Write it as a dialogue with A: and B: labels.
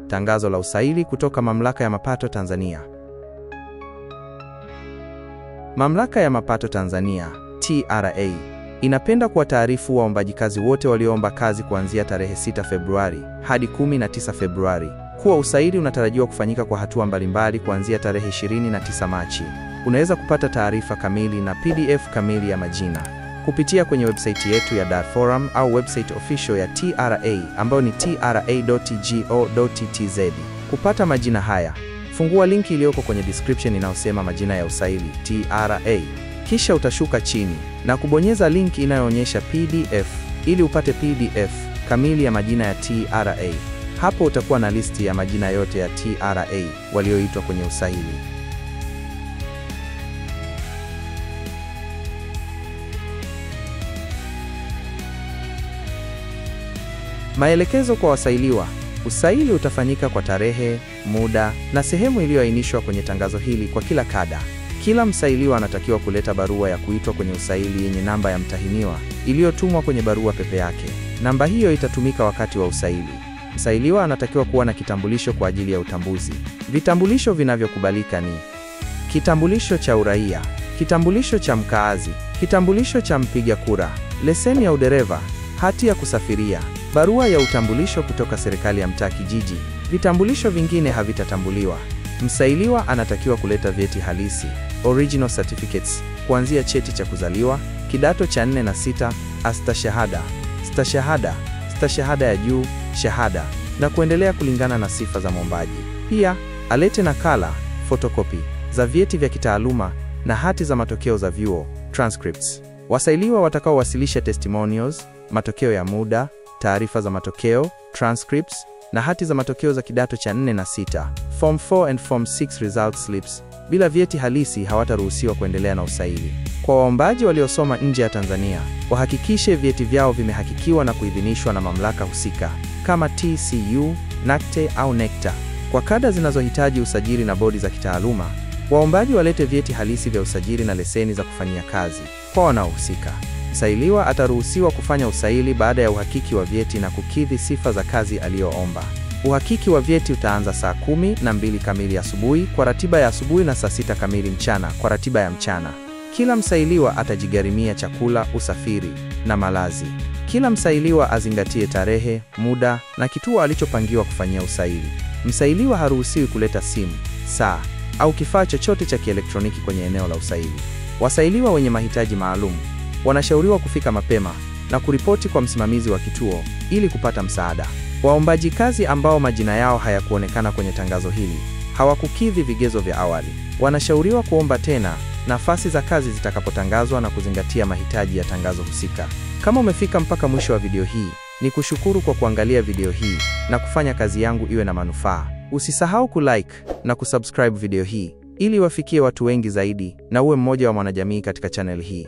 A: Tangazo la usaili kutoka Mamlaka ya Mapato Tanzania. Mamlaka ya Mapato Tanzania, TRA, inapenda kuwataarifu waombaji kazi wote walioomba kazi kuanzia tarehe 6 Februari hadi 19 Februari kuwa usaili unatarajiwa kufanyika kwa hatua mbalimbali kuanzia tarehe 29 Machi. Unaweza kupata taarifa kamili na PDF kamili ya majina kupitia kwenye website yetu ya Dar Forum au website official ya TRA ambayo ni tra.go.tz. Kupata majina haya, fungua linki iliyoko kwenye description inayosema majina ya usaili TRA. Kisha utashuka chini na kubonyeza link inayoonyesha PDF ili upate PDF kamili ya majina ya TRA. Hapo utakuwa na listi ya majina yote ya TRA walioitwa kwenye usaili. Maelekezo kwa wasailiwa. Usaili utafanyika kwa tarehe, muda na sehemu iliyoainishwa kwenye tangazo hili kwa kila kada. Kila msailiwa anatakiwa kuleta barua ya kuitwa kwenye usaili yenye namba ya mtahiniwa iliyotumwa kwenye barua pepe yake. Namba hiyo itatumika wakati wa usaili. Msailiwa anatakiwa kuwa na kitambulisho kwa ajili ya utambuzi. Vitambulisho vinavyokubalika ni kitambulisho cha uraia, kitambulisho cha mkaazi, kitambulisho cha mpiga kura, leseni ya udereva, hati ya kusafiria, barua ya utambulisho kutoka serikali ya mtaa kijiji. Vitambulisho vingine havitatambuliwa. Msailiwa anatakiwa kuleta vyeti halisi, original certificates, kuanzia cheti cha kuzaliwa, kidato cha 4 na 6, astashahada, stashahada, stashahada ya juu, shahada na kuendelea kulingana na sifa za mwombaji. Pia alete nakala, photocopy za vyeti vya kitaaluma na hati za matokeo za vyuo, transcripts. Wasailiwa watakaowasilisha testimonials, matokeo ya muda, taarifa za matokeo, transcripts na hati za matokeo za kidato cha 4 na 6, Form 4 and Form 6 result slips, bila vyeti halisi hawataruhusiwa kuendelea na usaili. Kwa waombaji waliosoma nje ya Tanzania, wahakikishe vyeti vyao vimehakikiwa na kuidhinishwa na mamlaka husika kama TCU, NACTE au NECTA. Kwa kada zinazohitaji usajili na bodi za kitaaluma, waombaji walete vyeti halisi vya usajili na leseni za kufanyia kazi kwa wanaohusika. Msailiwa ataruhusiwa kufanya usaili baada ya uhakiki wa vyeti na kukidhi sifa za kazi aliyoomba. Uhakiki wa vyeti utaanza saa 12 kamili asubuhi kwa ratiba ya asubuhi na saa 6 kamili mchana kwa ratiba ya mchana. Kila msailiwa atajigharimia chakula, usafiri na malazi. Kila msailiwa azingatie tarehe, muda na kituo alichopangiwa kufanyia usaili. Msailiwa haruhusiwi kuleta simu, saa au kifaa chochote cha kielektroniki kwenye eneo la usaili. Wasailiwa wenye mahitaji maalum wanashauriwa kufika mapema na kuripoti kwa msimamizi wa kituo ili kupata msaada. Waombaji kazi ambao majina yao hayakuonekana kwenye tangazo hili hawakukidhi vigezo vya awali, wanashauriwa kuomba tena nafasi za kazi zitakapotangazwa na kuzingatia mahitaji ya tangazo husika. Kama umefika mpaka mwisho wa video hii, ni kushukuru kwa kuangalia video hii na kufanya kazi yangu iwe na manufaa. Usisahau kulike na kusubscribe video hii ili wafikie watu wengi zaidi na uwe mmoja wa mwanajamii katika channel hii.